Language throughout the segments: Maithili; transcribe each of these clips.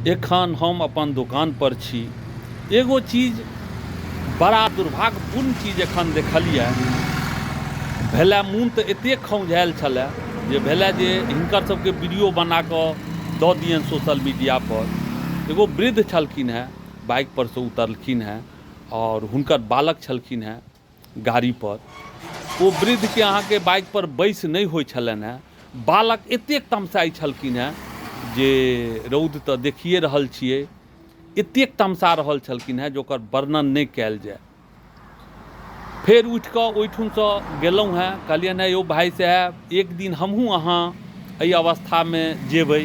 एखन हम अपन दोकानपर छी। एगो चीज बड़ा दुर्भाग्यपूर्ण चीज एखन देखलियै भेलए, मोन तऽ एतेक खौंझायल छलए जे भेलए जे हिनकर सबके वीडियो बना कऽ दऽ दियनि सोशल मीडियापर। एगो वृद्ध छलखिन हेँ, बाइकपर सँ उतरलखिन हेँ आओर हुनकर बालक छलखिन हेँ गाड़ीपर। ओ वृद्धके अहाँके बाइकपर बैस नहि होइ छलनि हेँ। बालक एतेक तमसाइ छलखिन हेँ जे रौद तऽ देखिए रहल छियै, एतेक तमसा रहल छलखिन हेँ जे ओकर वर्णन नहि कयल जाय। फेर उठि कऽ ओहिठुनसँ गेलहुँ हेँ, कहलियनि हेँ यौ भाय साहेब, एक दिन हमहूँ अहाँ एहि अवस्थामे जेबै।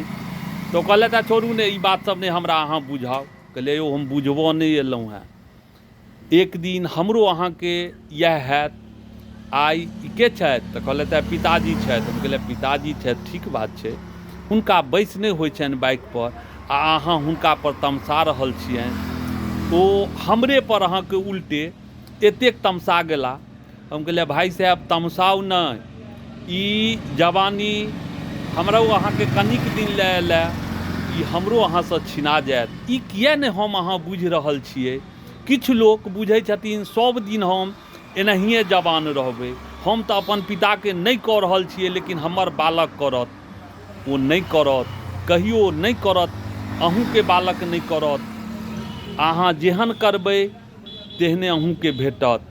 तऽ ओ कहलथि हेँ छोड़ू ने ई बात सब नहि हमरा अहाँ बुझाउ। कहलियै यौ हम बुझबऽ नहि एलहुँ हेँ, एक दिन हमरो अहाँके इएह हैत। आइ ई के छथि? तऽ कहलथि हेँ पिताजी छथि। हम कहलियै पिताजी छथि, ठीक बात छै, हुनका बैस नहि होइ छनि बाइकपर आ अहाँ हुनकापर तमसा रहल छियनि। ओ हमरेपर अहाँके उल्टे एतेक तमसा गेला। हम कहलियै भाय साहेब तमसाउ नहि, ई जवानी हमरो अहाँके कनिक दिन लए एलए, ई हमरो अहाँसँ छिना जायत। ई किए नहि हम अहाँ बुझि रहल छियै? किछु लोक बुझै छथिन सब दिन हम एनाहिए जवान रहबै, हम तऽ अपन पिताके नहि कऽ रहल छियै लेकिन हमर बालक करत। ओ नहि करत, कहियो नहि करत, अहूँके बालक नहि करत। अहाँ जेहन करबै तेहने अहूँके भेटत।